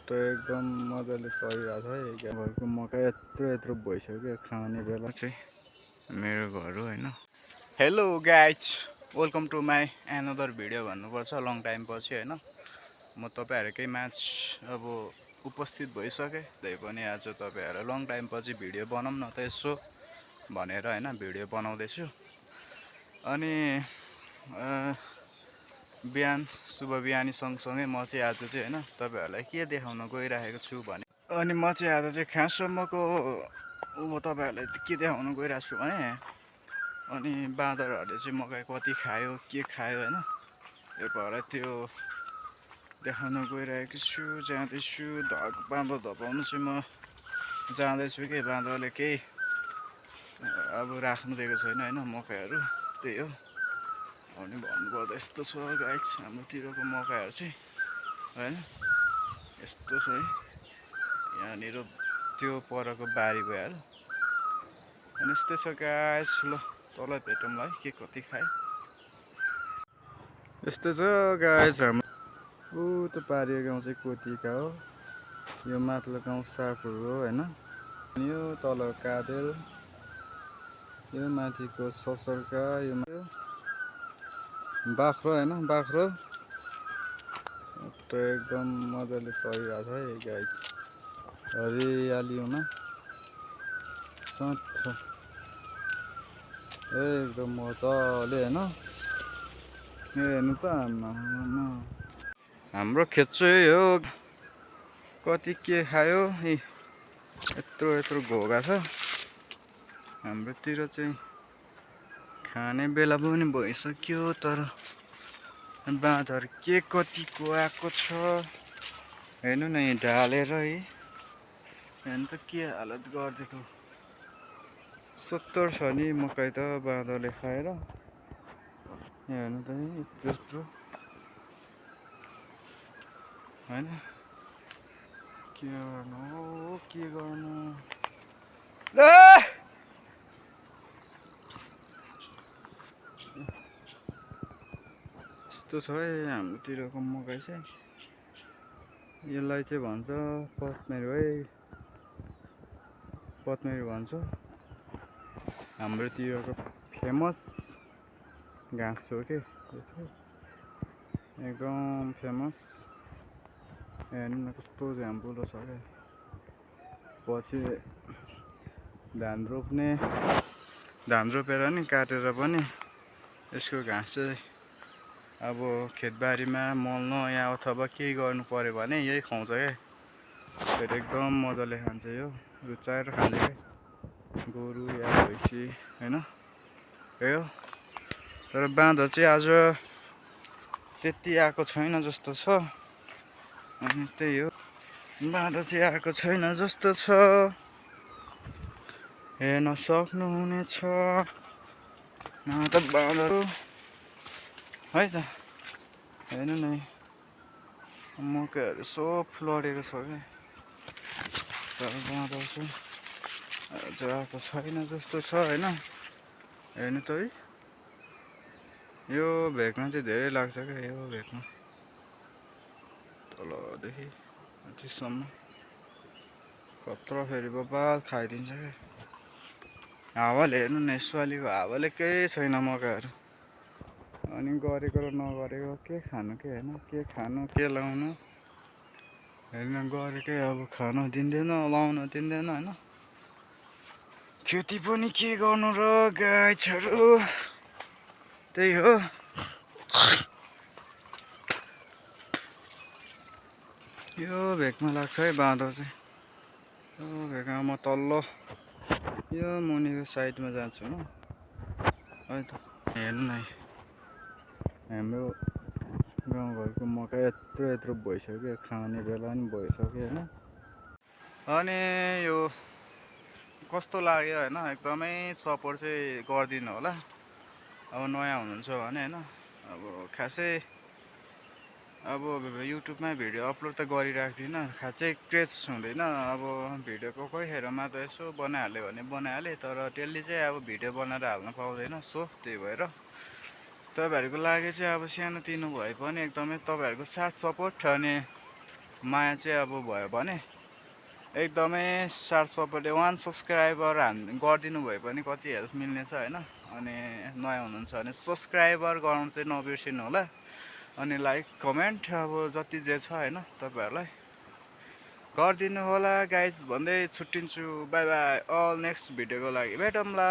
त एकदम मजाले चलिरहेको छ है। घरको मकै यत्रो यत्रो भइसक्यो खाने बेला चाहिँ मेरो घर हो होइन। Hello guys, welcome to my another video भन्नुपर्छ लङ टाइम पछि होइन। म तपाईँहरूकै माझ अब उपस्थित भइसकेँ। त्यही पनि आज तपाईँहरू लङ टाइम पछि भिडियो बनाऊँ न त यसो भनेर होइन भिडियो बनाउँदैछु। अनि बिहान शुभ बिहानी सँगसँगै म चाहिँ आज चाहिँ होइन तपाईँहरूलाई के देखाउन गइरहेको छु भने अनि म चाहिँ आज चाहिँ खाससम्मको तपाईँहरूलाई के देखाउन गइरहेको छु भने अनि बाँदरहरूले चाहिँ मकै कति खायो के खायो होइन यो भएर त्यो देखाउन गइरहेको छु। जाँदैछु बाँदर धपाउनु चाहिँ म जाँदैछु कि बाँदरले केही अब राख्नु दिएको छैन होइन मकैहरू, त्यही हो। अनि भन्नुपर्दा यस्तो छ गाइस हाम्रोतिरको मकैहरू चाहिँ होइन यस्तो छ है। यहाँनिर त्यो परको बारी भइहाल्यो अनि यस्तै छ गाइस। ल तल भेटौँला है के कति खायो। यस्तो छ गाइस हाम्रो त पारियो गाउँ चाहिँ कोतिका हो। यो माथिल्लो गाउँ सापुर हो होइन। अनि यो तल कादेल, यो माथिको ससर्का, यो बाख्रो होइन बाख्रो त एकदम मजाले चलिरहेको छ है गाइस। हरियालीमा साँच छ एकदम मजाले होइन। हेर्नु त हाम्रो खेत चाहिँ हो कति के खायो यत्रो यत्रो घोगा छ। हाम्रोतिर चाहिँ खाने बेला पनि भइसक्यो तर बाँदर के कतिको आएको छ हेर्नु न। यहाँ ढालेर है हेर्नु त के हालत गरिदिएको। 70 छ नि मकै त बाँदरले खाएर। हेर्नु त यत्रो होइन के गर्नु हो के गर्नु। यस्तो छ है हाम्रोतिरको मकै चाहिँ। यसलाई चाहिँ भन्छ पत्मेरो है, पत्मेरो भन्छ हाम्रोतिरको फेमस घाँस हो कि एकदम फेमस। हेर्नु न कस्तो झ्याम्पुलो छ क्या। पछि धान रोपेर नि काटेर पनि यसको घाँस चाहिँ अब खेतबारीमा मल्न या अथवा केही गर्नु पर्यो भने यही खुवाउँछ क्या। फेरि एकदम मजाले खान्छ यो, रुचाएर खान्छ क्या गोरु या भैँसी होइन। यो तर बाँदर चाहिँ आज त्यति आएको छैन जस्तो छ। अनि त्यही हो बाँदर चाहिँ आएको छैन जस्तो छ, हेर्न सक्नुहुनेछ न त बाँदर है त। हेर्नु न मकैहरू सब लडेको छ क्या तर बाँदर चाहिँ आज आएको छैन जस्तो छ होइन। हेर्नु त है यो भेगमा चाहिँ धेरै लाग्छ क्या। यो भेगमा तलदेखि माथिसम्म कत्रो फेरि बबाल खाइदिन्छ क्या हावाले। हेर्नु न यसपालिको हावाले केही छैन मकैहरू। अनि गरेको र नगरेको के खानु के होइन, के खानु के लाउनु हेर्नु गरेकै अब खानु दिँदैन लाउनु दिँदैन होइन। खेती पनि के गर्नु र गाइजहरू, त्यही हो। यो भेगमा लाग्छ है बाँदर चाहिँ। यो भेगमा म तल्लो यो मुनिको साइडमा जान्छु म है त। हेर्नु न हाम्रो गाउँघरको मकै यत्रो यत्रो भइसक्यो खाने बेला पनि भइसक्यो होइन। अनि यो कस्तो लाग्यो होइन एकदमै सपोर्ट चाहिँ गरिदिनु होला अब नयाँ हुनुहुन्छ भने होइन। अब खासै अब युट्युबमा भिडियो अपलोड त गरिराख्दिनँ, खासै क्रेज हुँदैन। अब भिडियोको कोही खेरमा त यसो बनाइहाल्यो भने बनाइहालेँ तर डेली चाहिँ अब भिडियो बनाएर हाल्न पाउँदैन। सो त्यही भएर तपाईँहरूको लागि चाहिँ अब सानो तिनो भए पनि एकदमै तपाईँहरूको साथ सपोर्ट अनि माया चाहिँ अब भयो भने एकदमै सार सपोर्टले 1 सब्सक्राइबर गरिदिनु भए पनि कति हेल्प मिल्नेछ होइन। अनि नयाँ हुनुहुन्छ भने सब्सक्राइबर गर्नु चाहिँ नबिर्सिनु होला। अनि लाइक कमेन्ट अब जति जे छ होइन तपाईँहरूलाई गरिदिनु होला गाइज भन्दै छुट्टिन्छु। Bye bye. अल नेक्स्ट भिडियोको लागि भेटौँला।